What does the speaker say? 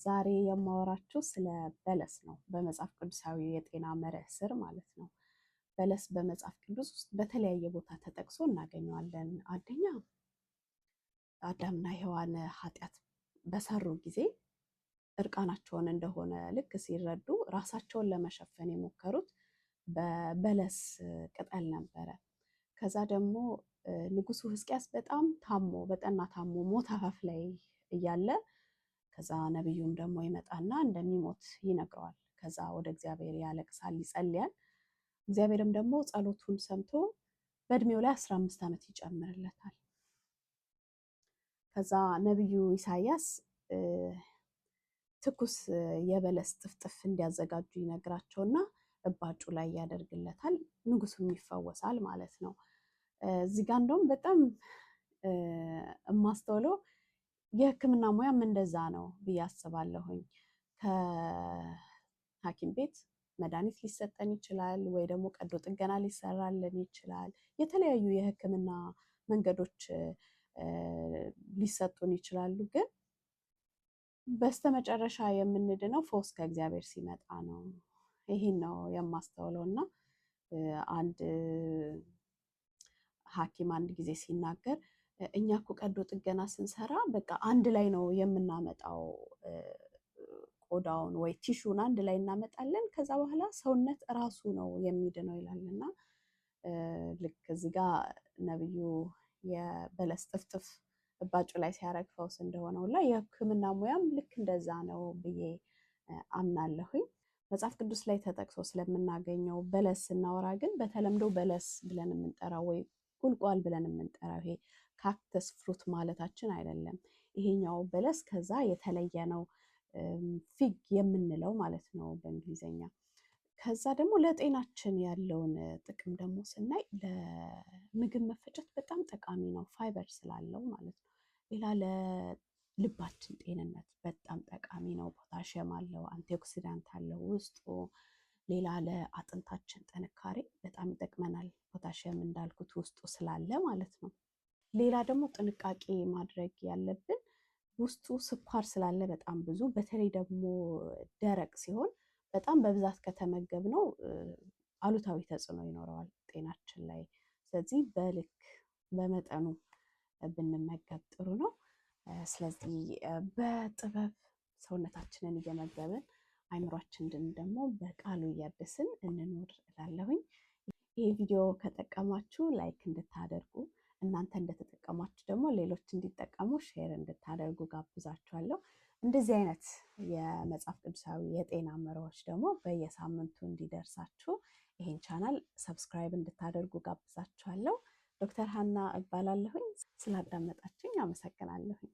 ዛሬ የማወራችሁ ስለ በለስ ነው። በመጽሐፍ ቅዱሳዊ የጤና መርህ ስር ማለት ነው። በለስ በመጽሐፍ ቅዱስ ውስጥ በተለያየ ቦታ ተጠቅሶ እናገኘዋለን። አንደኛ አዳምና ሔዋን ኃጢአት በሰሩ ጊዜ እርቃናቸውን እንደሆነ ልክ ሲረዱ ራሳቸውን ለመሸፈን የሞከሩት በበለስ ቅጠል ነበረ። ከዛ ደግሞ ንጉሱ ሕዝቅያስ በጣም ታሞ፣ በጠና ታሞ ሞት አፋፍ ላይ እያለ ከዛ ነቢዩም ደግሞ ይመጣና እንደሚሞት ይነግረዋል። ከዛ ወደ እግዚአብሔር ያለቅሳል፣ ይጸልያል። እግዚአብሔርም ደግሞ ጸሎቱን ሰምቶ በእድሜው ላይ 15 ዓመት ይጨምርለታል። ከዛ ነቢዩ ኢሳያስ ትኩስ የበለስ ጥፍጥፍ እንዲያዘጋጁ ይነግራቸውና እባጩ ላይ ያደርግለታል። ንጉሱም ይፈወሳል ማለት ነው። እዚህ ጋ እንደውም በጣም የማስተውለው የሕክምና ሙያም እንደዛ ነው ብዬ አስባለሁኝ። ከሐኪም ቤት መድኃኒት ሊሰጠን ይችላል፣ ወይ ደግሞ ቀዶ ጥገና ሊሰራልን ይችላል። የተለያዩ የሕክምና መንገዶች ሊሰጡን ይችላሉ። ግን በስተመጨረሻ የምንድነው ፈውስ ከእግዚአብሔር ሲመጣ ነው። ይሄን ነው የማስተውለው። እና አንድ ሐኪም አንድ ጊዜ ሲናገር እኛ እኮ ቀዶ ጥገና ስንሰራ በቃ አንድ ላይ ነው የምናመጣው፣ ቆዳውን ወይ tissue ን አንድ ላይ እናመጣለን። ከዛ በኋላ ሰውነት እራሱ ነው የሚድነው ይላል። እና ልክ እዚህ ጋ ነብዩ የበለስ ጥፍጥፍ እባጩ ላይ ሲያደርግ ፈውስ እንደሆነ ሁላ የሕክምና ሙያም ልክ እንደዛ ነው ብዬ አምናለሁኝ። መጽሐፍ ቅዱስ ላይ ተጠቅሶ ስለምናገኘው በለስ ስናወራ ግን በተለምዶ በለስ ብለን የምንጠራው ወይ ቁልቋል ብለን የምንጠራው ይሄ cactus fruit ማለታችን አይደለም። ይሄኛው በለስ ከዛ የተለየ ነው፣ fig የምንለው ማለት ነው በእንግሊዝኛ። ከዛ ደግሞ ለጤናችን ያለውን ጥቅም ደግሞ ስናይ ለምግብ መፈጨት በጣም ጠቃሚ ነው፣ ፋይበር ስላለው ማለት ነው። ሌላ ለልባችን ጤንነት በጣም ጠቃሚ ነው። ፖታሽየም አለው፣ antioxidant አለው ውስጡ። ሌላ ለአጥንታችን ጥንካሬ በጣም ይጠቅመናል። ፖታሽየም እንዳልኩት ውስጡ ስላለ ማለት ነው። ሌላ ደግሞ ጥንቃቄ ማድረግ ያለብን ውስጡ ስኳር ስላለ በጣም ብዙ፣ በተለይ ደግሞ ደረቅ ሲሆን በጣም በብዛት ከተመገብነው አሉታዊ ተጽዕኖ ይኖረዋል ጤናችን ላይ። ስለዚህ በልክ በመጠኑ ብንመገብ ጥሩ ነው። ስለዚህ በጥበብ ሰውነታችንን እየመገብን አይምሯችንን ደግሞ በቃሉ እያደስን እንኑር እላለሁኝ። ይህ ቪዲዮ ከጠቀማችሁ like እንድታደርጉ፣ እናንተ እንደተጠቀማችሁ ደግሞ ሌሎች እንዲጠቀሙ share እንድታደርጉ ጋብዛችኋለሁ። እንደዚህ አይነት የመጽሐፍ ቅዱሳዊ የጤና መርሆች ደግሞ በየሳምንቱ እንዲደርሳችሁ ይሄን channel subscribe እንድታደርጉ ጋብዛችኋለሁ። ዶክተር ሀና እባላለሁኝ። ስላዳመጣችሁኝ አመሰግናለሁኝ።